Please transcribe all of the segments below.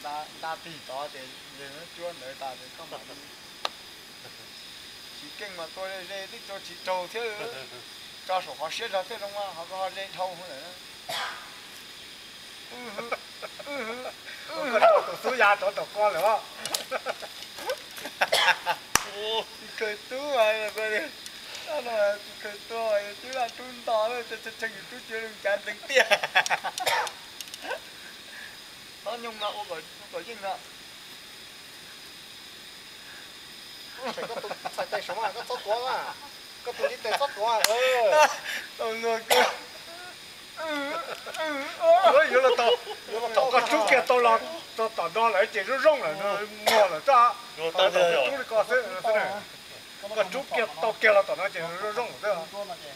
Nta tig tod ces yawg cuab ntawd tas ces koj mam li tsis keej mas tua ze twb tua tsis raug thiab. Tso saum qhov siab zog thiab zoo mas ho koj ho ze dhau lawm. Koj tso tus xub ya rov tom koj lawm. Tsis khaws tub, tsis khaws tua, twb laj rub nto, tshee yus rub cia li cav ntxeev tiaj. Txhob nyooj no ua kom yeej no. Koj tus txhais tes saum mas koj txhob tuav mas, koj tus ntiv tes txhob tuav. Tau luag kawg. Yuav los tau, yuav los tau, koj rub kiag tau los txog tom no lawm ces zoo zoo lawm, muag lawm tso. Tau rub li ko xwb, koj rub kiag tau kiag los tom no ces zoo zoo lawm xwb.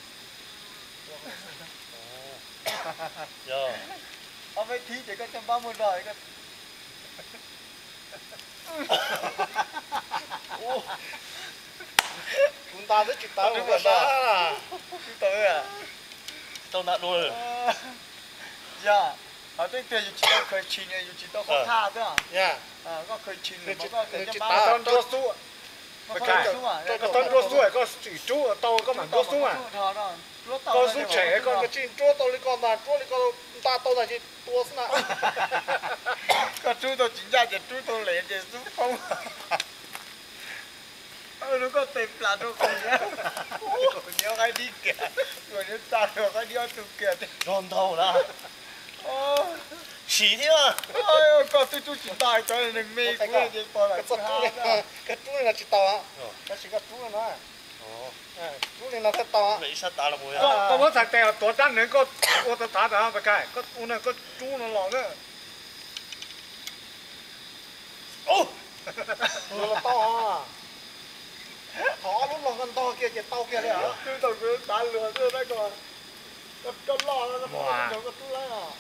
Ob peb thib ces koj caj npab muaj zog. Kuv nta twb tsis tawv, kuv nta, tsis tau nta dua. Yog, qhov tseeb tiag yus tsis tau khaws tshis, yus tsis tau qhov thaj xwb. Koj khaws tshis nws tsis tawv, nruab xub. Koj txhob nruab xub, koj tsim rub tau koj mam nruab xub mas. Koj xub tshem koj tsis nruab tau li ko ntag, nruab li ko nta tau ntag ces tua xwb na. Koj rub tau tsis ncaj ces rub tau lem ces xub poob. Rau koj tes plas rau qhov niag, qhov niag qaib dib kiag, qhov niag txa rau qhov qaib dib ob tug kiag. Rog ntaug na. Siv thiab. Koj twb rub tsis tau, cov neeg me kuv ces pom lawm. Koj rub li no tsis tau, tab sis koj rub li no, rub li no thiaj tau. Koj muab txhais tes tuav rab hneev, koj ua tau tav tas, koj ua no koj rub no los na. Los tau, thov ob lub los koj ntog kiag ces tau kiag li. Twb tau kuv tav luag xwb, koj loj, koj rub lawm.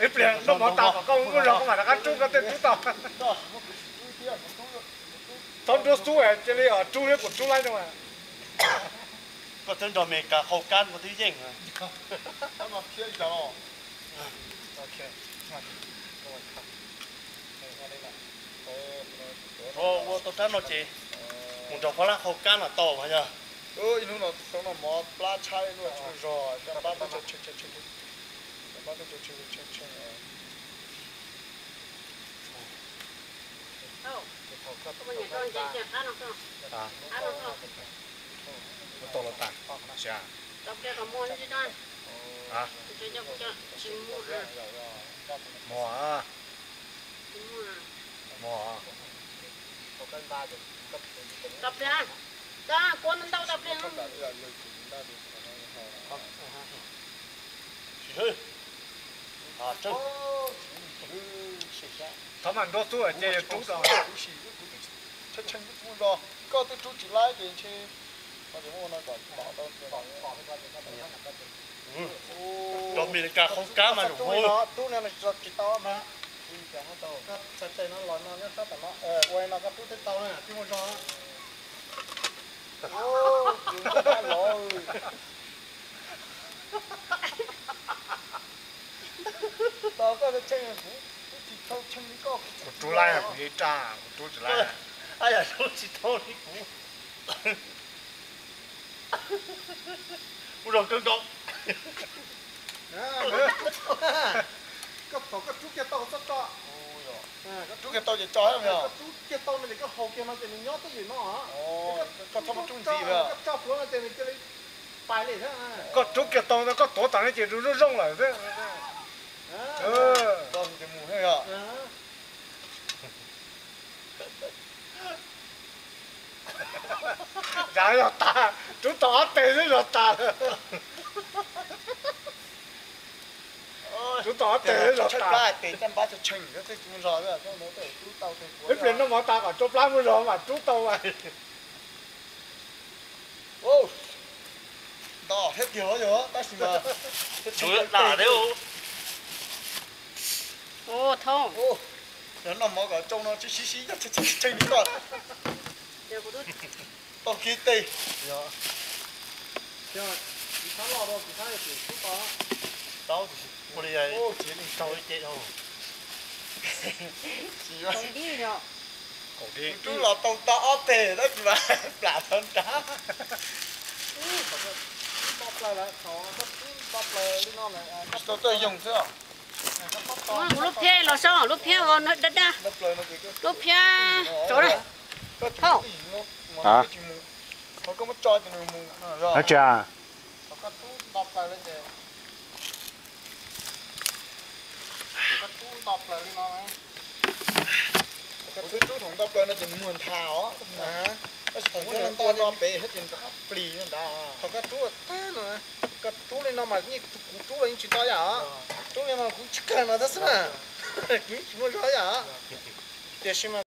Ib pliag noj mov tas kom koj muaj zog koj mam rov qab rub, koj thiaj rub tau. Txhob nruab xub cia li rub thiab kuv rub laib no. Koj twb nrog Meskas qhau kab koj twb yeej. Ua tau rab no ces mus nrog Fab Laj qhau kab no tau mas yog. Ib hnub no tau noj mov plab tshaib luaj tsuj zog, caj npab teb tshee tshee. Tau los tas, mos, mos. Tau pliag, kuv ntau tau pliag. Thov mam nruab xub ces yuav rub tau. Koj twb rub tsis laib ces ntshe Cov Amelikas qhau kab mas zoo. Rub no tsis tau mas. Txhais tes no los no nyob sab tom no, ua no koj rub thiaj tau na, twb muaj zog. Kuv tsis thau tshee li koj. Kuv rub laib, kuv yeej raj, kuv rub tsis laib. Ab yam rub tsis tau li kuv. Ua zog kawg nkaus. Koj thaum koj rub kiag tau txhob tso. Rub kiag tau ces tso, koj rub kiag tau no ces koj haus kiag no ces nws nyob twj ywm no. Koj tso plhuav no ces nws cia li pais li thiab. Koj rub kiag tau no koj tuav tom no ces zoo zoo lawm xwb. Zam zog tas, rub tau ob teg xwb zog tas. Rub tau ob teg xwb zog tas. Ib pliag noj mov tas kom rau plab muaj zog mas rub tau mas. Nto thiab tiag yog tab sis mas noj mov kom tsau no tsis sib sib nyob tshee li koj. Tau kiag teg. Tsis txhob loj rau, tsis txhob yog tias kub tau. Ua li, tau ib ce dhau. Tsis, rub los tau tau ob teg tab sis mas plam tau nrab. Tsis tau tuaj yoog xwb. Muab kuv lub phiab los saib, lub phiab daj daj. Lub phiab, tso na. Hauj. Tsis, kuv twb rub thaum nto plaws no ces muag nthav os. Tab sis thaum muab nws ntua no pem thiab ces nrov plis ntawd. Thaum koj rub tag no, koj rub li no mas yeej, kuv rub los yeej tsis nto yam. Rub li no kuv tsis kawg no tab xwb na. Kuv yeej tsis muaj zog yam. Tiam sis mas